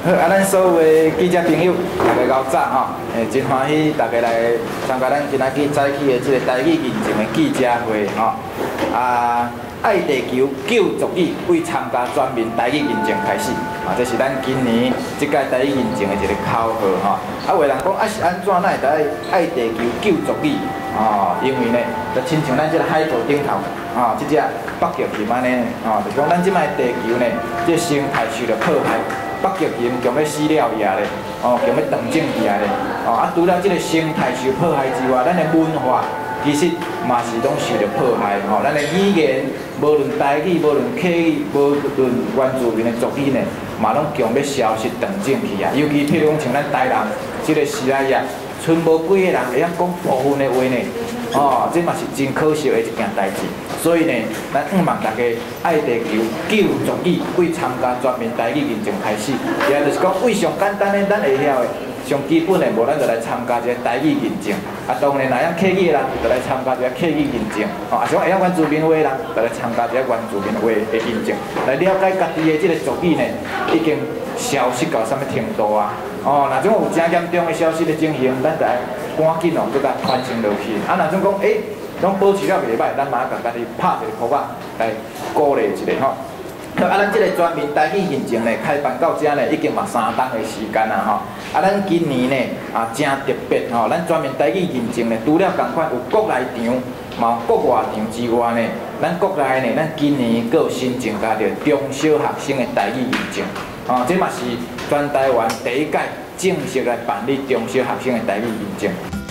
好，啊，咱所有的記者朋友，大家𠢕早吼，真歡喜大家來參加咱今仔日早起的這個台語認證的記者會吼。啊，愛地球救族語為參加全民台語認證開始，啊，這是咱今年這屆台語認證的一個口號吼。啊，有的人講啊是按怎哪會得愛地球救族語？哦，因為呢，就親像咱這個海報頂頭，哦，這隻北極熊按呢，哦，就講咱這擺地球呢，這個生態受著破壞。北極熊強欲死了去啊咧，哦，強欲斷種去啊咧，哦，啊，除了這個生態受破壞之外，咱的文化其實嘛是攏受著破壞，吼，咱的語言，無論台語，無論客語，無論原住民的族語呢，嘛攏強欲消失斷種去啊。尤其譬如講像咱台南這個時代啊，賰無幾個人會曉講部分的話呢，哦，這嘛是真可惜的一件代誌。所以呢，咱向望大家愛地球救族語，為參加全民台語認證開始，也就是講，為上簡單的，咱會曉的，上基本的，無咱就來參加這個台語認證。啊，當然，若曉客語的人，就來參加這個客語認證。哦，啊，是講會曉原住民話的人，就來參加這個原住民話的認證，來了解家己的這個族語呢，已經消失到啥物程度啊？哦，若種有誠嚴重的消失的情形，咱就愛趕緊哦，閣共傳承落去。啊，若種講，欸，攏保持了袂䆀，咱嘛共家己拍一個鼓仔來鼓勵一下吼。啊，咱這個全民台語認證呢，開辦到這呢，已經嘛三冬的時間啊吼。啊，咱今年呢啊誠特別吼，咱全民台語認證呢，除了仝款有國內場，嘛有國外場之外呢，咱國內呢，咱今年閣有新增加著中小學生的台語認證，哦，這嘛是全台灣第一屆正式來辦理中小學生的台語認證。